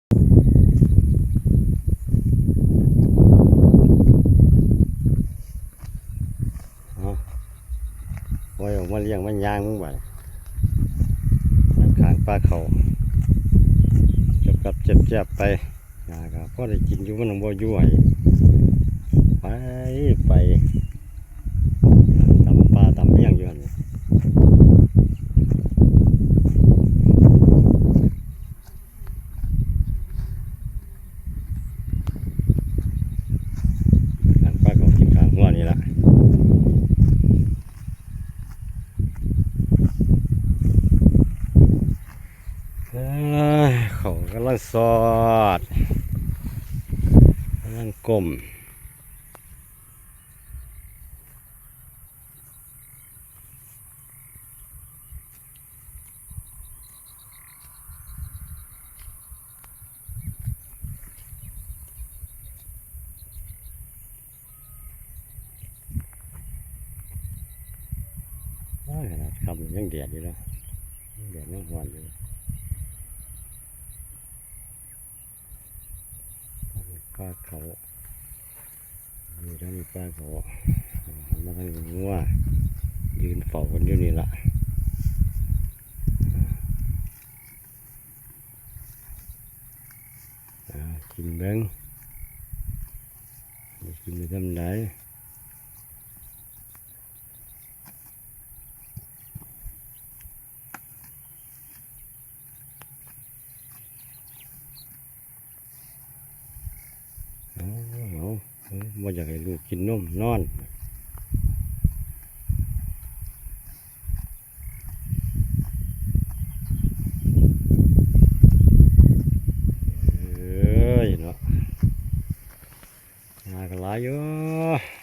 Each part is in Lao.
ເອົາ ປ່ອຍອອກມາລ້ຽງມາຍ່າງເບິ່ງບາດນີ້ ທາງຂ້າງປ່າເຂົ້າ ກັບໆແຈບໆໄປ ຫຍ້າກໍພໍໄດ້ກິນຢູ່ ມັນບໍ່ຢູ່ໃຫ້ ໄປ ໄປ ຕຳປ່າຕຳຫຍັງຢູ່ຫັ້ນ ອັນປາເຂົາກິນຂ້າງຫົວນີ້ລະ ເອີຍ ເຂົາກຳລັງສອດ ກຳລັງກົ້ມ. ໂອ້ຍ ຂະໜາດຄ່ຳຍັງແດດຢູ່ເນາະ ຍັງແດດຍັງຮ້ອນຢູ່. ປາເຂົາ ນີ້ທາງນີ້ປາເຂົາ ຫັນມາທາງນີ້ງົວ ຢືນເຝົ້າກັນຢູ່ນີ້ລະ ອ່າ ກິນເບິ່ງ ກິນໄດ້ສ່ຳໃດ. ເອົາ ເອົາ ບໍ່ຢາກໃຫ້ລູກກິນນົມ ນອນ ເອີຍເນາະ ຫຍ້າກໍຫຼາຍຢູ່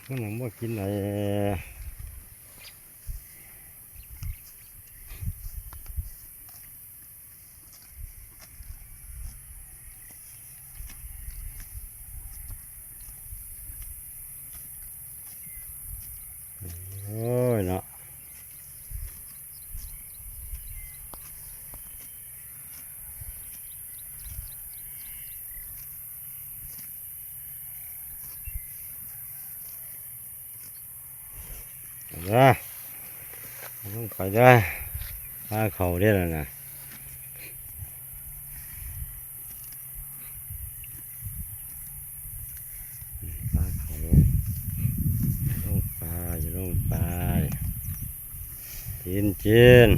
ມັນຍັງບໍ່ກິນໄດ້. ໂອ້ຍເນາະ ເດີ ລົງໄປເດີ ປາເຂົາເດ້ລະນະ ປາເຂົາ ລົງໄປ ລົງໄປ ກິນ ກິນ.